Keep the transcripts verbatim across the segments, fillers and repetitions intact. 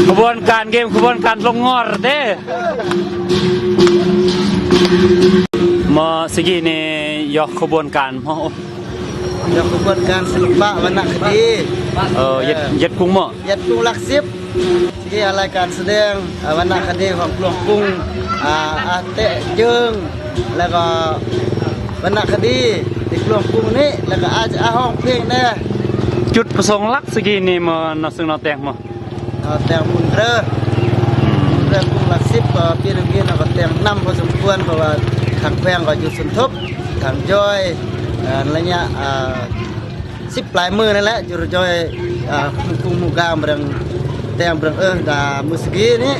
ขบวนการเกม ขบวนการลงงอร์เด้ Mo, sigi ni, yuk ขบวนการ mo. Yuk ขบวนการ ศิลปะวรรณคดี Ơ, yet, yet kung mo. Yet kung laksip. Sigi รายการแสดง อ่า วรรณคดีของกลวงกุง อ่า อ่า เตะเจิง แล้วก็วรรณคดีที่กลวงกุงนี้ แล้วก็อาจจะ อ่า ฮ้องเพลงแน่ จุดประสงค์หลัก sigi ni มา เนาะ ซึ่งเนาะ แต่งมา เอ่อ แต่งบุญเรือ บุญเรือกุงหลักสิบ ก็ปีหนึ่งนี้เราก็แต่งนำพอสมควร เพราะว่าทางแขวงก็อยู่สนทบ ทางจอย เอ่อ ระยะ อ่า สิบปลายมื้อนั่นแหละ อยู่จอย อ่า กุงหมู่กลางเมือง แต่งเมือง เออ ดามื้อสกี้นี้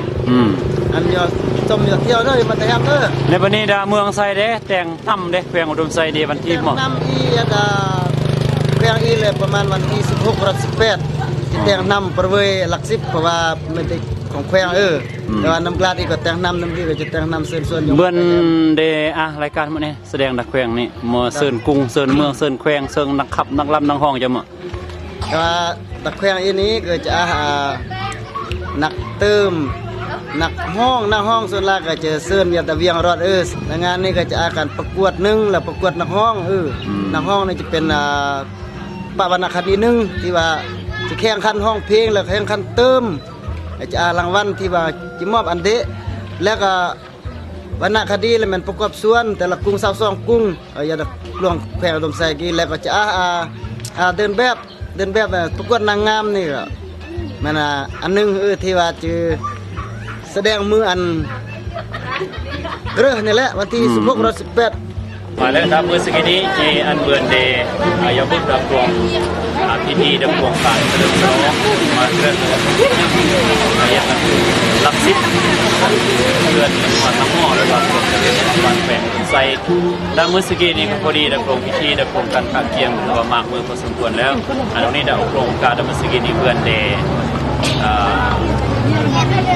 อันยอดชมยอดเที่ยวเด้อ มาแต่งเด้อ ในวันนี้ดาเมืองไซเด้ แต่ง นำเด้ แขวงอุดมไซเด้ วันที่ แต่ง มอ นำอีกอะ แขวงอีกเลย ประมาณวันที่สิบหก กับสิบแปด ที่แต่งนำบริเวณหลักสิบ เพราะว่ามันเป็นของแขวง เออ อืม แต่ว่านำกลาดอีกก็แต่งนำ นำอีกก็จะแต่งนำเชิญชวน เบิ่นเด้ อ่ะ รายการมื้อนี้ แสดงตะแขวงนี่ มาเชิญกรุง เชิญเมือง เชิญแขวง เชิญนักขับ นักลำ นักฮ้อง เจ้าหมอ ก็ตะแขวงอีนี้ก็จะ อ่า นักเติม นักฮ้อง นักฮ้องส่วนหลายก็จะเชิญยาตะเวียงรอด เออ ในงานนี้ก็จะ อ่า การประกวดหนึ่ง แล้วประกวดนักฮ้อง เออ อืม นักฮ้องนี่จะเป็น อ่า ปะวรรณคดีหนึ่ง ที่ว่าจะแข่งขันฮ้องเพลง แล้วแข่งขันเติม จะ อ่า รางวัลที่ว่าจะมอบอันเดะ แล้วก็ วรรณคดีแล้วแม่นประกอบส่วน แต่ละกรุง ซาวสองกรุง เอ่อ อย่าหลวงแขวงอุดมไซกี้ แล้วก็จะ อ่า อ่า อ่า เดินแบบ เดินแบบ เอ่อ ประกวดนางงามนี่ก็ มัน อ่า อันหนึ่ง เออ ที่ว่าจะแสดงมื้ออันเกลือนี่แหละ วันที่ อืม สิบหก รอด สิบแปด มาแล้วครับ มื้อสกี้นี้ ที่อันเบิ่นเด อ่า ยอมบุญรับรอง อ่า พิธีดำรงการเฉลิมฉลอง มาเกิด อ่า อย่างหลักสิบ เดือน วันน้ำหม้อ แล้วก็ วันแปลงใส่ ดามื้อสกี้นี้ก็พอดีดำรงพิธี ดำรงการกะเกียม หรือว่ามากมื้อพอสมควรแล้ว อันนี้ดาอบรมการดามื้อสกี้นี้เบิ่นเด อ่า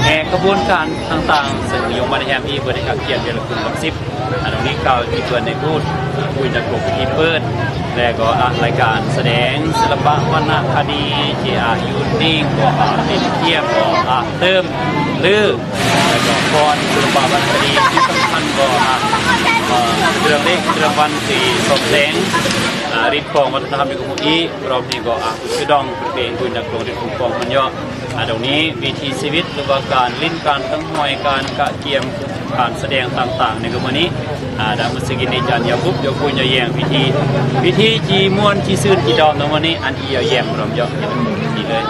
แห่ขบวนการต่างๆ ซึ่งยงมาในแฮมอีเบิ่นในกะเกียมเดือนละกลุ่มหลักสิบ อันนี้กล่าวที่เบิ่นในพูด คุยดำรงพิธีเปิด และก็ อ่ะ รายการแสดงศิลปะวรรณคดีที่ อ่ะ อยู่นี่ก็ อ่ะ เล่นเกียมก็ อ่ะ เติม หรือ แล้วก็ฟ้อนศิลปะวรรณคดีที่สำคัญก็ อ่ะ เอ่อ เรื่องเล็กเรื่องวันที่สอดแสง อ่า ริดคองวัฒนธรรมอยู่กับหมู่อี้ รอบนี้ก็ อ่ะ คือดองเพลง คุยนักร้องริดคองมันเยาะ อ่ะ ตรงนี้วิถีชีวิตหรือว่าการเล่นการตั้งหอย การกะเกียม การแสดงต่างๆ ในกลุ่มนี้ อ่า ดามื้อสกี้นี้จันยาบุบยาปุยยาแยงพิธี พิธีจีม่วนจีซื่นจีดอมในวันนี้ อันอียาแยงรวมเยาะ นี่เลย